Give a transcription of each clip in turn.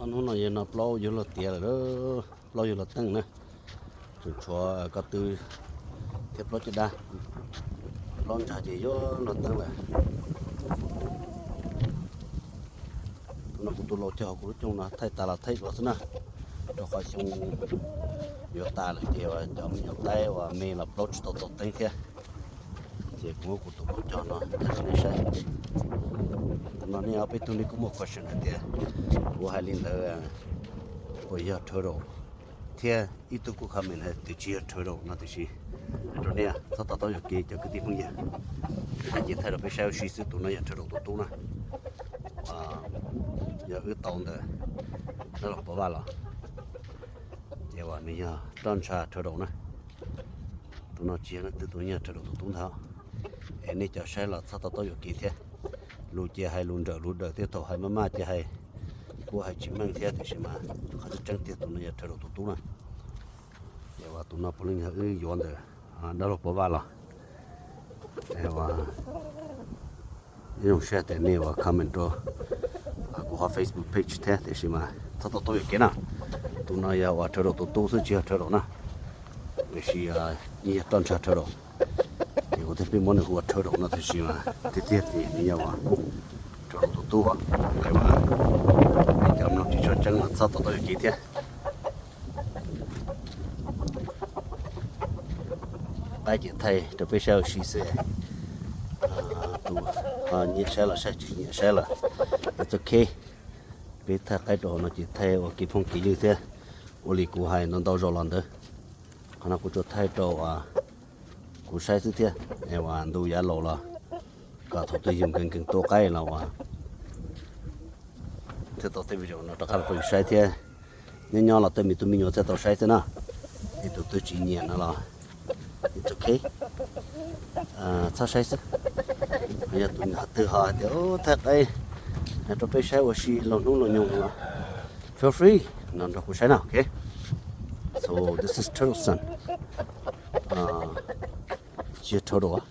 Ob hnub no yog no plaub yuav luag tiav lawm, plaub yuav luag teej na. Tseem tshuav ko tw thiab plaub caj dab, plaub ntsag ces yuav luag teej lawm. Tus no kuv tus laus cog hauv kuv lub cooj no thaij tas los thaij dua xwb na, rau qhov xyoo yuav tas lawm ces cov me nyuam qaib uas me los plaub tsis tau tau teeb thiab. Ces kuv muab kuv tus koob cog no thaij rau nej saib. Tam no nej ob peb tug nej kuj muaj question hais tias kuv hais li ntawd puas yog turtle thiab ib tug kuj comment hais tias tsis yog turtle no tiam sis hais rau nej txhob to taub yuam kev cov kwv tij phooj ywg. Ces thaij rau peb saib ua si xwb, tus no yog turtle tus tub na. Yog wb tau ntawm dab laug Pov Vaj los, ces uas nws yog roj ntsha turtle na. Tus no tsis yog leej twg, tus no yog turtle tus tub ntag. Es nej cov saib los txhob to taub yuam kev thiab. Lus ces hais lus nrawm lus dawm thiab, thaum hais maj maj ces hais kuj hais tsis meej thiab, tiam sis mas qhov tseeb tseeb tiag tus no yog turtle tus tub na. Ces uas tus no puav leej yog wb yuav ntawm dab laug Pov Vaj los. Ib zoo siab tias nej uas comment rau kuv qhov Facebook page thiab, tiam sis mas txhob to taub yuam kev na. Tus no yog uas turtle tus tub xwb tsis yog turtle na, tiam sis yeej yog roj ntsha turtle. Ces kuv thiaj pheej muab nws hu ua turtle no, tiam sis mas tiag tiag ces nws yog uas turtle tus tub. Qhov no cov mloog tsis tshua tseeb los txhob to taub yuam kev thiab. Qaib ces thaij rau peb saib ua si xwb. Tus nyiam saib los saib, tsis nyiam saib los it's okay. Peb thaij qaib rau hauv no ces thaij ua kev phooj kev ywg thiab, ua li kuv hais ntau ntau zaus los ntawd. Qhov no kuv tsuas thaij rau kuv saib xwb thiab, es uas ntu yav laus los kom thaum twg yus nkees nkees tua qaib los uas thiaj tau tej video no rov qab los rau yus saib thiab. Nyob nyob los tej me tub me nyuam thiaj tau saib xwb na. Es tus twg tsis nyiam no los it's okay, txhob saib xwb. Yog tus twg ho hais tias thaij qaib rau peb saib ua si laug hnub laug nyoog los feel free no nrog kuv saib na, ok. So this is turtle son. Tsis yog turtle,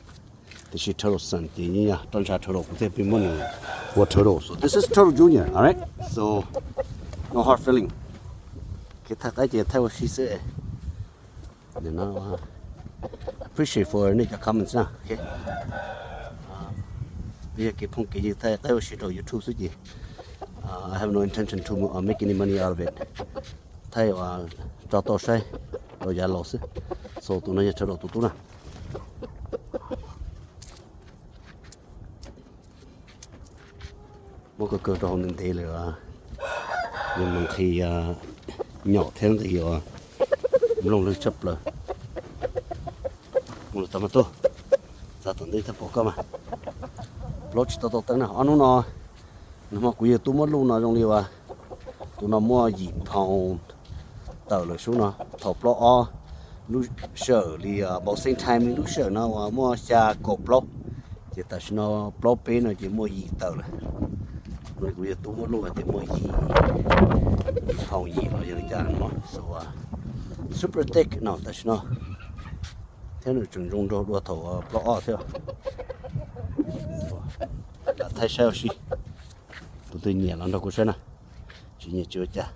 tiam sis turtle son ces yeej yog roj ntsha turtle, kuv thiaj pheej muab nws hu ua turtle. So this is turtle junior, alright. So no hard feeling. Kev thaij qaib ces thaij ua si xwb. Appreciate for nej cov comments na, ok. Yog kev phooj kev ywg thaij qaib ua si rau YouTube xwb ces I have no intention to make any money out of it. Thaij uas tso tau saib rau yav laus xwb. So tus no yog turtle tus tub na. Muab kawg kawg rau hauv ntev ntev lawm, yog mus nqhis nyom thiab nqhis mloog lwg tshaj plaws. Mus lawm tag mas tub, txav tom ntej thiaj pom koj mas. Plaub tsis tau tau teeb na. Ob hnub no, nag hmo kuv yawg tub muab luj no zoo li uas tus no muaj yim phaus tawm lawm sub no. Thaum plaub ob lub sij hawm li about same time li lub sij hawm no uas muaj xya kaum plaub, ces tam sim no plaub peb no ces muaj yim tawm lawm. Kuv yawg tub muab luj hais tias muaj yim, yim phaus yim los yog li cas no, so super thick no tam sim no. Thiab nws tseem zoo nraug dua thaum plaub ob thiab. Lam thaij saib ua si, tus twg nyiam los nrog kuv saib na, tsis nyiam tsis ua cas.